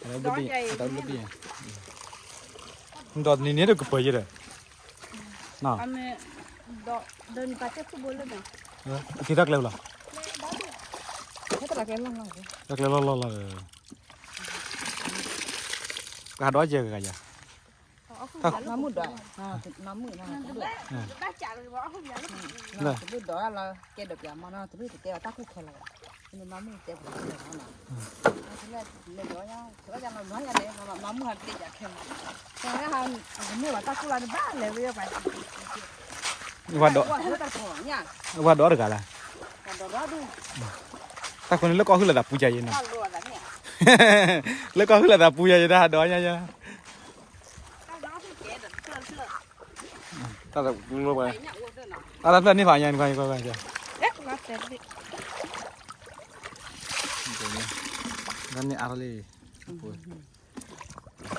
ဒီးတနံၤန့ၣ်တကပၤယဲဒီး, က့ၤတၢ်ကျဲလီၤ, တၢ်ကျဲလီၤလီၤလီၤ, ကဟးဒီးကဲဂၤယၤ, ဝဲဒီးတဂၤလၢ်, တၢ်ဃိန့ၣ်လၢကီၢ်ဟုၣ်လၢသးပူယၤယဲနီၤ, လၢကီၢ်ဟုၣ်လၢသးပူယၤယဲ တၢ်ဟးဒီးညါယၤ, တၢ်တဖျၢၣ်န့ၢ်ဖးညါန့ၣ်, တၢ်န့ၣ်အါထီၣ်လံ, လၢဖျၢၣ်, လၢဖျၢၣ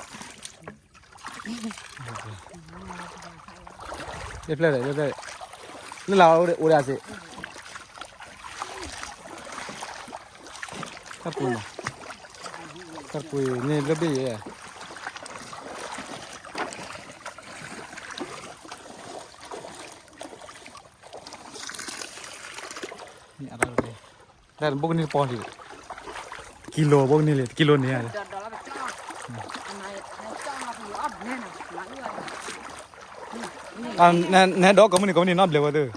်, လၢလၢအိၣ်ဒၣ်စ့ၢ်, တၢ်ပူၤ, တၢ်ပူၤန့ၣ်လၢဘ့ၣ်ယဲ တၢ်ဘိကန့ၢ်တပီၢ်လံ, ကံလိဘိကန့ၢ်လံ, တကံလိန့ၣ်ဧါ, နဟဲဒီးကိးမုၢ်နံၤကိးမုၢ်နံၤနီတဘျဲၣ်ဝဲသ့ၣ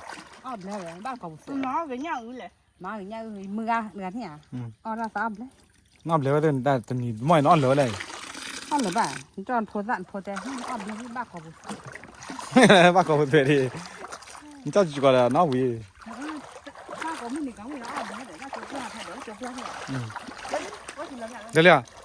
်, မၤကညီအုလဲၣ်, မုၢ်ဂၤန့ၣ်ဧါ, အီၣ်တၢ်သးအီၣ်ဘျဲၣ်, နီတဘျဲၣ်ဝဲသ့ၣ် တနံၤမီၢ်အံၤနီအီၣ်လၢာ်ဝဲလဲၣ်, အီၣ်လၢာ်ဘၣ်, နတဖိသၣ်နဖိတဲ, အီၣ်ဘျဲၣ်ဘၣ်ကိာ်ပူၤ, ဘၣ်ကိာ်ပူၤသွဲၣ်ဒံး, နကၠီကကီးဒီးနီၣ်ဝံၤ, ဒ်လံဧါ,